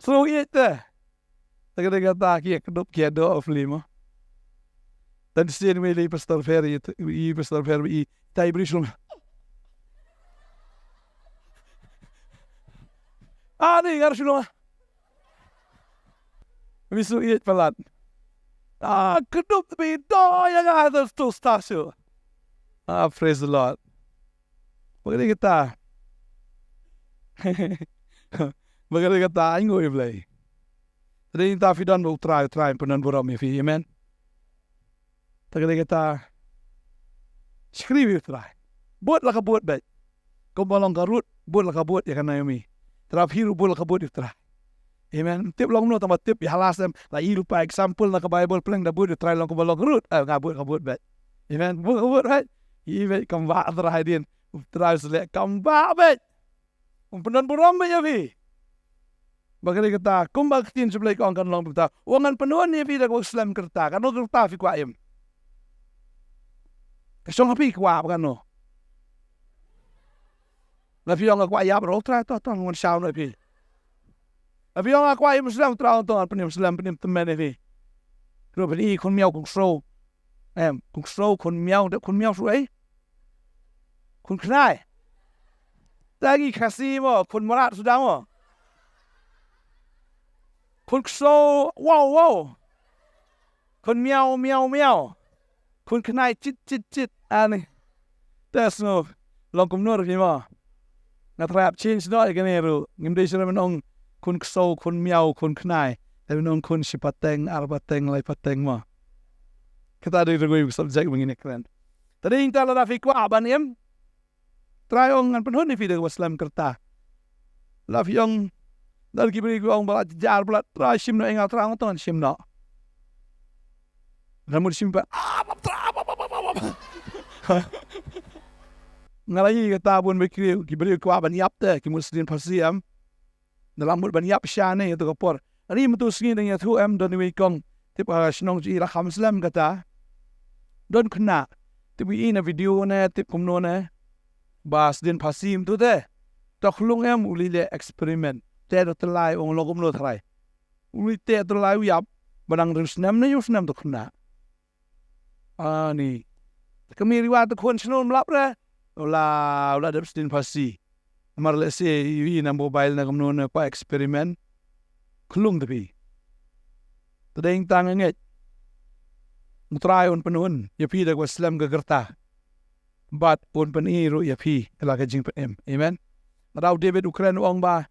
Sngewthuh ïa te. Te ka dei kata ki ïa kdup ki ïa doh of lima. Te sien wi li pastor Fer i, i pastor Fer i tai bri shlong. Ah, ni ngar shlong. Wi su ïeit palat. Ah, kdup bi doh ïa nga tu stasio. Ah, praise the Lord. Ba ka dei kata. Ba ka dei kata, ai nguh ïa U Blei. Te dei nangta phi don bad U Trai, U Trai un pyndon burom ïa phi. Amen. Te ka dei kata. Shakri ïa U Trai. Bud la ka bud beit. Kumba long ka Ruth, bud la ka bud ïa ka Naomi. Te lada phi ruh bud la ka bud ïa U Trai. Amen. Tip long kumno tang ba tip ïa la sem. La i ruh pa example na ka Bible pleng da bud ïa U Trai long kumba long ka Ruth. Eh, nga bud ka bud beit. Amen. Bud ka bud beit. I beit kam ba U Trai dien. U Trai u sa leh kam ba beit. Un pyndon burom beit ïa phi. Ba ka dei kata, kumba ka ktien jong U Blei ka ong kan long kumta. Ong ngan pynhun ïa phi da kaba slem ka rta, kano ka rta phi kwah im? Ka shong ha phi kwah ba kano. La phi ong nga kwah ïap ruh, Trai to to ngan shaw noh ïa phi. La phi ong nga kwah im slem, Trai to ngan pynim slem, pynim tymmen ïa phi. Ruh phi i khun miaw khun ksrow. Em, khun ksrow, khun miaw, dep khun miaw shu ei. Khun khnai. Te ngi Khasi mo, khun mrad suda mo. Khun ksrow, wow, wow. Khun miaw, miaw, miaw. Khun khnai, chit, chit, chit. Ani. Te sngew long kumno ruh phi mo. Nga thrap change noh ïa kane ruh. Ngim dei shuh ban ong khun ksrow, khun miaw, khun khnai. Te ban ong khun shi pateng, ar pateng, lai pateng mo. Kata dei ruh subject ba ngin ïa kren. Te dei nangta lada phi kwah ban im. Trai ong ngan pynhun ïa phi da kaba slem ka rta. La phi ong, don ki briew ki ong ba la jar ba la Trai shim noh ïa nga, Trai ong to ngan shim noh. Nga mut shim pat. Ah, bap, Trai, bap, bap. Nga la ïohi kata bun ba ki briew, ki briew ki kwah ban ïap te, ki mut sdien phasi em. Da la mut ban ïap sha ne ïa tu ka por. Ani mynta sngi dang ïathuh em don iwei kong. Tip ha shnong jong i la kham slem kata. Don khynnah. Tip i na video ne, tip kumno ne. Ba sdien phasi mynta te. To khlung em u leh experiment. Te da tyllai ong long kumno tharai. U leh te tyllai u ïap. Ba dang hynriew snem ne hynñiew snem to khynnah. Ani. Te ka mih riwa te khun shnong ym lap re. U la, u la dep sdien phasi. Namar lehse i na mobile na kumno na kwah experiment. Khlung te phi. Te dei tang ngeit. U Trai un pynhun ïa phi da kaba slem ka rta. Bad un pyni ruh ïa phi la ka jingpynim. Amen. Nga da u David u kren u ong ba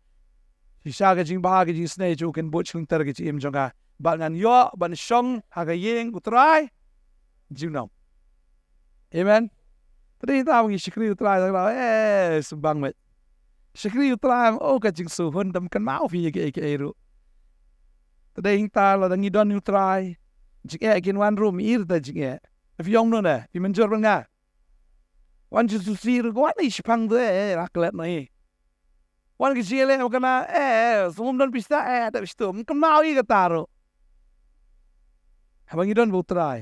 shisha ka jingbha ka jingisnei jong u kin bud shlingter ka jingim jong nga. Bad ngan ïoh ban shong ha ka ïing u Trai junom. Amen. Te dei tang ngi shakri u Trai tang eh sembang met. Shakri u Trai oh ka jingsngewhun tam kan mau phi ïa kiei kiei ruh. Te dei tang lada ngi don u Trai jingeh kin wan ruh mi ir ta jingeh. Phi ong no ne phi mynjur ban nga. Wan Jisu sir ko wan i shipang tu eh, eh, raklet na i. Wan ki jingeh leh makana eh, sngewm don pista eh, dep shitu. Mkynmaw i kata ruh. Haba ngi don bad u Trai.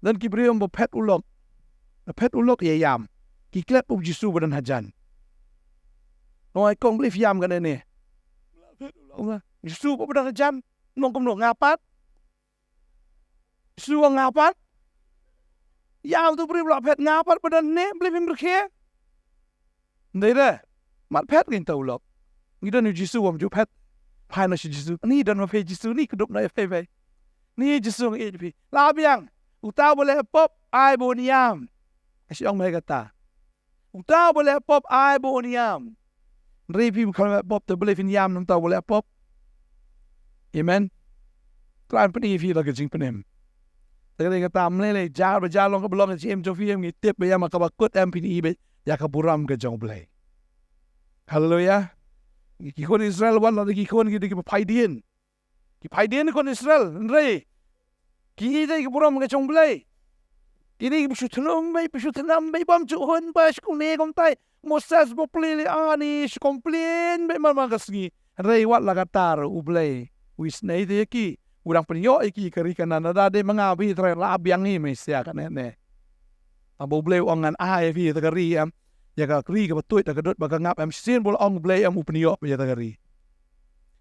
Don ki briew ba phet u lok. Ba phet u lok ïa ïam. Ki klet u Jisu ba don hajan. Nong ai kong blei ïam kane ne. Jisu ba don hajan. Nong kumno nga pat. Jisu nga pat. Ïa uto u briew ba la phet nga pat ba don ne, blei phim rkhie. Ndei de. Mat phet ngin ta u lok. Ngi don ïa u Jisu wam ju phet. Phai na shi Jisu. Ni don ma phi Jisu ni kdup na phi phi. Ni Jisu ngi phi. La biang. Uta u ba leh pop ai ba un ïam. Shi ong mai kata. Uta u ba leh pop ai ba un ïam. Ri phi kham leh pop te beli phin ïam nang uta u ba leh pop. Amen. Trai pynï phi la ka jingpynim. Te kata kata mlei lei jar ba jar long ka ba long ka jingim jong phi em ngi tip ba ïa ma ka ba kut em phin i ba ïa ka burom ka jong Blei. Haleluya. Ki khun Israel wan la ki khun ki dei ki ba phaidien. Ki phaidien khun Israel, hynrei ki i dei ki burom ka jong Blei. Ki dei ki shu thnum bai, shu thnam bai bam ju hun ba shu ne kom tai. Moses ba pli li ani shu complain bai mar mar ka sngi. Hynrei wat la ka tar u Blei. Wi snei te ki. U dang pynïoh ïa ki ka ri Kanaan da dei ma nga bi trai la biang hi mai sia ka ne ne. Tang ba u Blei u ong ngan ai ïa phi ïa ka ri em. Ïa ka ri ka ba tuid da ka dud ba ka ngap em shisien ba u la ong u Blei em u pynïoh ïa ka ri.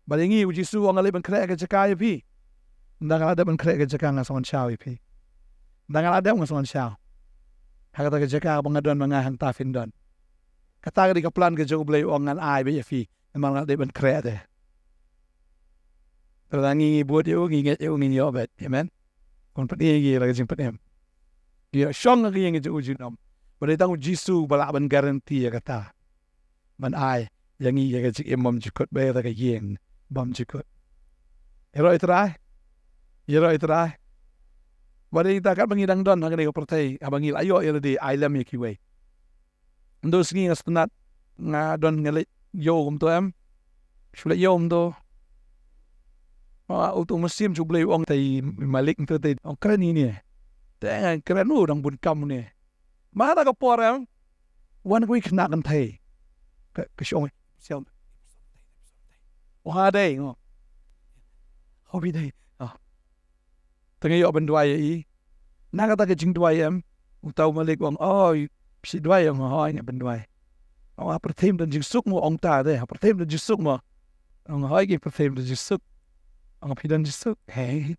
Ba ïa ngi u Jisu u ong nga leit ban khreh ka jaka ïa phi. Nda nga la dep ban khreh ka jaka nga sngewsih ïa phi. Nda nga la dep nga sngewsih. Ha kata ka jaka ba nga don ma nga hangta phin don. Kata ka dei ka plan ka jong u Blei u ong ngan ai ba ïa phi. Namar nga la dep ban khreh te. Te la ngi ngi bud ïa u ngi ngeit ïa u ngi ïoh bet. Amen. Kon pynï ngi la ka jingpynï. Ngi ïoh shong ngi ngi ju u junom. Ba dei tang u Jisu ba lah ban guarantee ïa kata. Ban ai ïa ngi ïa ka jingim bym jukut ba ïa ka ïing bym jukut. Ïaroh ïa Trai. Ïaroh ïa Trai. Ba dei ta kat ba ngi dang don ha kane ka pyrthei haba ngi la ïoh ïa lade ai lem ïa kiwei. Ndo sngi nga sngewtynnat nga don nga leit ïoh kumto em. Shu leit ïoh kumto. Ma uto u mynsiem jong u Blei u ong te i malik nto te ong kren ïa ine. Te nga kren u dang bun kam ine. Ma hata ka por em wan kawei khynnah kynthei. Ka ka shong siam. Ong ha dei ngo. Hobi dei. Te nga ïoh ban duwai ïa i. Na kata ka jingduwai em uta u malik u ong oi phi duwai ong hoi nga ban duwai. Ong ha pyrthei don jingsuk mo ong ta de ha pyrthei don jingsuk mo. Ong hoi ki pyrthei don jingsuk. Ong phi don jingsuk. He.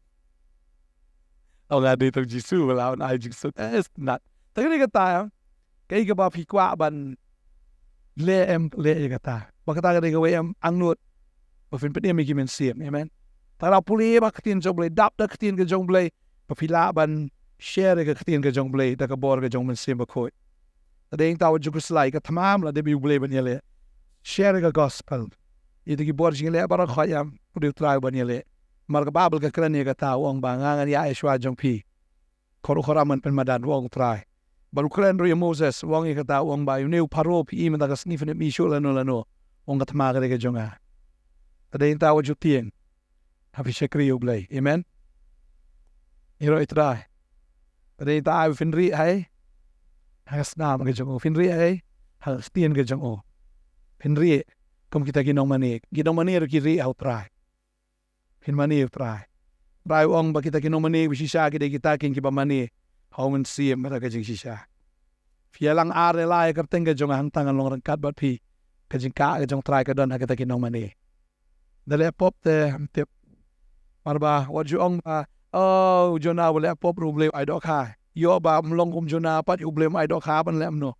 Ong ha dei tang Jisu ba la wan ai jingsuk. Eh nat. Te kane kata em. Kaei kaba phi kwah ban leh em leh ïa kata. Ba kata ka dei kawei em angnud. Ba phin pynim ïa ki mynsiem. Amen. Tang da pule ba ka ktien jong u Blei dap da ka ktien ka jong u Blei. Ba phi lah ban share ïa ka ktien ka jong u Blei da ka bor ka jong u Mynsiem Bakhuid. Te dei ïa ta wat ju khuslai ka thma em la dei ba ïa u Blei ban ïaleh. Share ïa ka gospel. Ïa ki bor jingïaleh baroh khoit em u dei u Trai ban ïaleh. Mar ka Baibl ka kren ïa kata u ong ba nga ngan ïa ai shuwa jong phi. Khor u khor am ngan pynmadan u ong u Trai. Bad u kren ruh ïa Moses u ong ïa kata u ong ba ïa une u Pharaoh phi i mynta ka sngi phin ym i shuh lano lano. U ong ka thma ka dei ka jong nga. Te dei ïa ta wat ju tieng. Ha phi shakri ïa u Blei. Amen. Ïaroh ïa Trai. Te dei ïa ta ai phin rieh hai. Ha ka snam ka jong u phin rieh hai. Ha ka ktien ka jong u. Phin rieh kum kita ki nongmane. Ki nongmane ruh ki rieh ha u Trai. Phin mane ïa u Trai. Trai u ong ba kita ki nongmane ba shisha ki dei kita kin kiba mane ha u Mynsiem bad ha ka jingshisha. Phi ïalang ar ne lai ïa ka kyrteng ka jong nga hangta ngan long ryngkat bad phi. Ka jingkah ka jong u Trai ka don ha kita ki nongmane. Da leh pop te ym tip. Mar ba wat ju ong ba oh u Jonah ba leh pop ruh u Blei u ai dohkha. Ïoh ba ym long kum Jonah pat u Blei um ai dohkha ban leh kumno.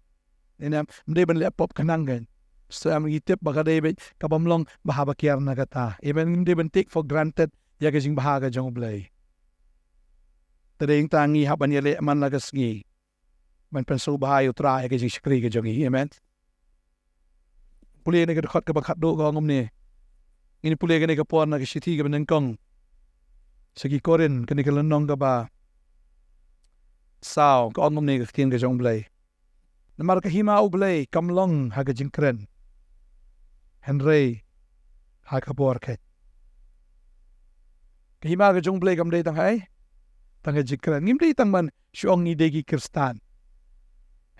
Ym dei ban leh pop khnang kein. Sngewthuh em ngi tip ba ka dei beit kaba ym long ba haba kiar na kata. Amen. Ngim dei ban take for granted ïa ka jingbha ka jong u Blei. Te dei ïa ta ngi hap ban ïaleh man la ka sngi ban pynsngewbha ïa u Trai ïa ka jingshakri ka jong ngi. Amen. Pule ïa kane ka dkhot kaba khatduh ka ong kumne. Ngin pule ïa kane ka por na ka shithi kaba nyngkong sha ki Korinth kane ka lynnong kaba saw ka ong kumne ka ktien ka jong u Blei. Namar ka hima u Blei kam long ha ka jingkren. Hynrei ha ka bor keiñ. Ka hima ka jong u Blei kam dei tang ha ei. Tang ha jingkren. Ngim dei tang ban shu ong ngi dei ki Khristan.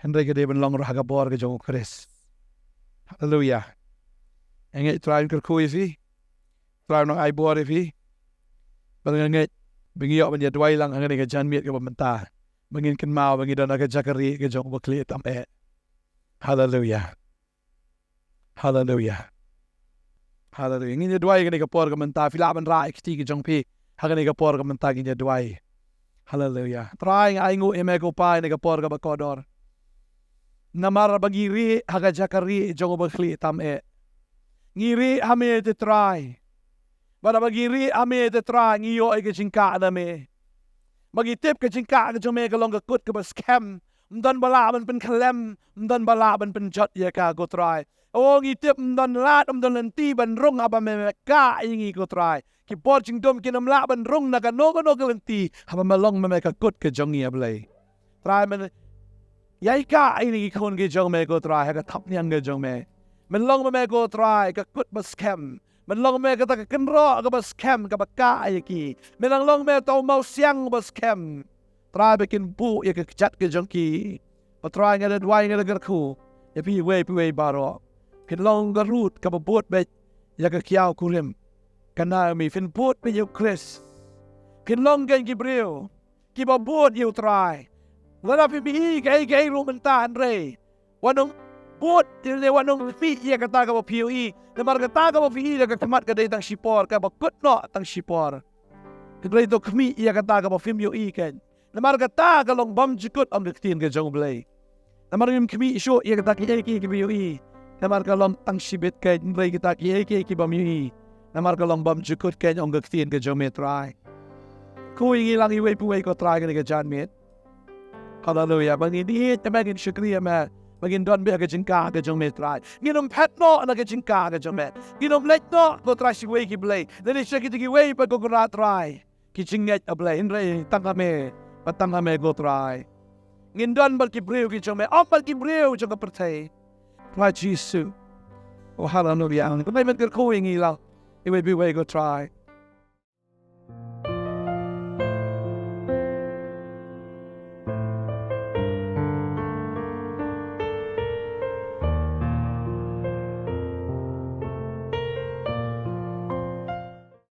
Hynrei ka dei ban long ruh ha ka bor ka jong u Khrist. Haleluya. Nga ngeit Trai un kyrkhu ïa phi. Trai un ai bor ïa phi. Bad nga ngeit ba ngi ïoh ban ïa duwai lang ha kane ka janmiet kaba mynta. Ba ngin kynmaw ba ngi don ha ka jaka rieh ka jong u bakhleh tam eh. Haleluya. Haleluya. Haleluya. Ngin ïa duwai kane ka por ka mynta phi lah ban rah ïa kti ka jong phi. Ha kane ka por ka mynta ngin ïa duwai. Haleluya. Trai nga ai nguh ïa me ko Pa ïa kane ka por kaba kordor. Namar ba ngi rieh ha ka jaka rieh jong u bakhlieh tam eh. Ngi rieh ha me te Trai. Bad haba ngi rieh ha me te Trai, ngi ïoh ïa ka jingkah na me. Ba ngi tip ka jingkah ka jong me ka long ka kut kaba skhem. Ym don ba lah ban pynkhlem, ym don ba lah ban pynjot ïa ka, ko Trai. O, ngi tip ym don lad, ym don lynti ban rung haba me, me kah ïa ngi, ko Trai. Ki bor jingdum kin ym lah ban rung na kano kano ka lynti haba me long me, me ka kut ka jong ngi, A Blei. Trai, men ïai kah ïa ngi ki khun ki jong me, ko Trai, ha ka thapniang ka jong me. Men long me, me, ko Trai, ka kut ba skhem. Men long me kata ka kynroh kaba skhem kaba kah ïa ki. Men long me uta u mawsiang ba skhem. Trai, ba kin buh ïa ka kjat ka jong ki. Ba Trai, nga da duwai, nga da kyrkhu ïa phi iwei pa iwei baroh. Phin long ka rud kaba bud beit ïa ka kiaw kurim ka Naomi. Phin bud beit ïa u Khrist. Phin long kein ki briew kiba bud ïa u Trai. Lada phim ïohi kaei kaei ruh mynta, hynrei wat nym bud, hynrei wat nym khmih ïa kata kaba phi ïohi. Namar kata kaba phi ïohi da ka khmat ka dei tang shipor, kaba kut noh tang shipor. Hynrei to khmih ïa kata kaba phim ïohi kein. Namar kata ka long bymjukut, ong ka ktien ka jong U Blei. Namar ngim khmih shuh ïa kata kiei kiei kiba ïohi. Namar ka long tang shibit kein, hynrei kita kiei kiei kiba ym ïohi, namar ka long bymjukut kein, ong ka ktien ka jong me, Trai. Khuid ïa ngi lang iwei pa iwei, ko Trai, kane ka janmiet. Haleluya. Ba ngin ïeit ïa me, ngin shakri ïa me. Ba ngin don beit ha ka jingkah ka jong me, Trai. Ngin ym phet noh na ka jingkah ka jong me. Ngin ym leit noh, ko Trai, sha kiwei ki blei, lane sha kita kiwei pat, ko Kynrad Trai, ki jingngeit, A Blei. Hynrei tang ha me, bad tang ha me, ko Trai. Ngin don bad ki briew ki jong me, ym bad ki briew jong ka pyrthei. Trai Jisu. O, haleluya. Khublei, men kyrkhu ïa ngi lang iwei pa iwei, ko Trai.